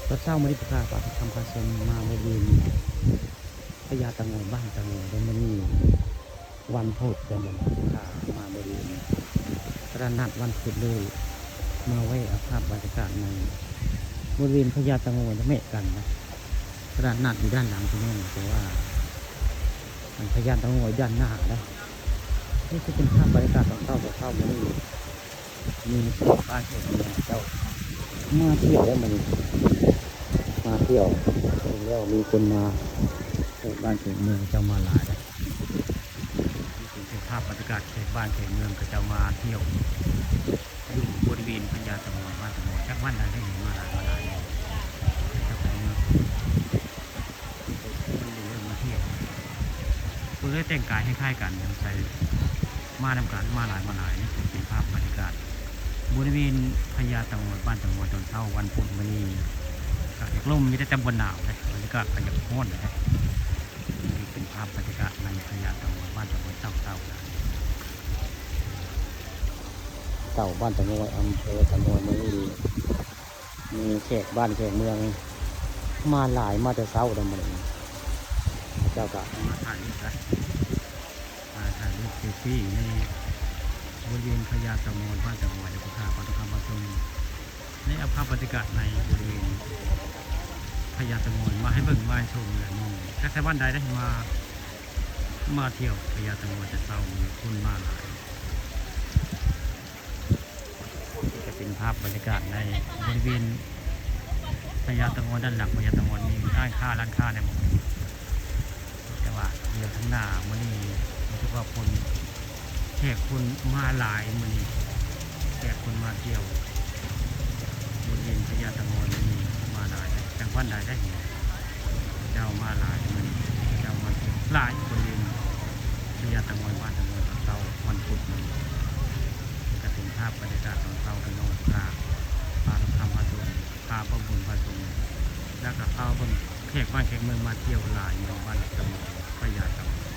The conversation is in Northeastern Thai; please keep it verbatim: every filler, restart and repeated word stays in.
ตอนเช้ามื้อนี้ผู้ข่าวพาคำพาชมมาบริเวณพญาเต่างอย บ้านเต่างอย แล้วมื้อนี้วันพุธ เป็นวันพามาบริเวณตลาดนัดวันพุธเลย มาแวะเอาภาพบรรยากาศในบริเวณพญาเต่างอย และแม่กันนะ ตลาดนัดอยู่ด้านหลังตรงนี้ แต่ว่ามันพญาเต่างอยด้านหน้านะ นี่คือเป็นภาพบรรยากาศตอนเช้า ตอนเช้ามื้อนี้ มีแขกบ้านแขกเมืองเจ้ามาเที่ยวแล้วมื้อนี้ มาเที่ยวแล้วมีคนมา แขกบ้านแขกเมืองเจ้ามาหลายแล้ว นี่เป็นภาพบรรยากาศแขกบ้านแขกเมืองเขาเจ้ามาเที่ยวอยู่บริเวณพญาเต่างอย บ้านเต่างอย จักวันใดได้เห็นมาหลาย มาหลายเนี่ย เจ้าของเมือง เริ่มมาเที่ยว เพิ่นเลยแต่งกายคล้ายๆกัน ใส่มานำกัน มาหลาย มาหลาย นี่เป็นภาพบรรยากาศบริเวณพญาเต่างอย บ้านเต่างอย ตอนเช้าวันพุธมื้อนี้ ก็อยากลม มีแต่ แต่บ่หนาวเลย บรรยากาศก็อยากร้อนเลย นี่เป็นภาพบรรยากาศในพญาเต่างอย บ้านเต่างอย เช้าๆนะ เต่าบ้านเต่างอย อำเภอเต่างอย มื้อนี้มีแขกบ้านแขกเมืองมาหลาย มาแต่เช้าแล้วมื้อนี้ เจ้าก็มาถ่ายรูปนะ มาถ่ายรูปเซลฟี่ในบริเวณพญาเต่างอย บ้านเต่างอย เดี๋ยวผมพาขอทุกคำมาชม ในเอาภาพบรรยากาศในบริเวณพญาเต่างอยมาให้เบิ่งมาให้ชมเลยนี่ จักแต่วันใดได้มา มาเที่ยวพญาเต่างอยแต่เช้ามีคนมาหลาย นี่ก็เป็นภาพบรรยากาศในบริเวณพญาเต่างอย ด้านหลังพญาเต่างอย มีร้านค้า ร้านค้าในหมด แต่ว่าเดี๋ยวทางหน้ามื้อนี้รู้สึกว่าคน แขกคนมาหลายมื้อนี้ แขกคนมาเที่ยวบริเวณพญาเต่างอยมื้อนี้มาหลาย จังหวัดใดได้เห็น เจ้ามาหลายมื้อนี้ เจ้ามาเที่ยวหลายบริเวณพญาเต่างอย บ้านเต่างอย ตอนเช้าวันพุธมื้อนี้ ก็เป็นภาพบรรยากาศตอนเช้าพี่น้อง พา พาทำพาชม พาพระบุญพาชม แล้วก็พาเบิ่งแขกบ้านแขกเมืองมาเที่ยวหลายเมือง บ้านเต่างอย พญาเต่างอย